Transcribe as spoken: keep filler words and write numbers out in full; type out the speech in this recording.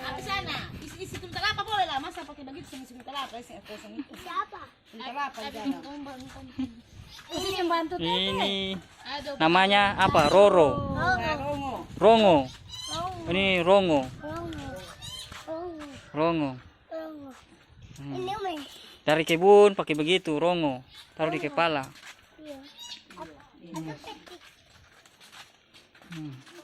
Apa sana? Isi, isi kuli kalapa boleh lah, masa pake bagitu seng isi kuli kalapa, isi air kosong itu. Siapa? Kuli kalapa di dalam. Ini yang bantu Tete. Ini namanya apa? Roro. Rongo. Rongo. Ini rongo. Rongo. Rongo. Rongo. Rongo. Hmm. Ini, Umi. Dari kebun pake begitu, rongo. Taruh di kepala. Iya. Apa? Hmm.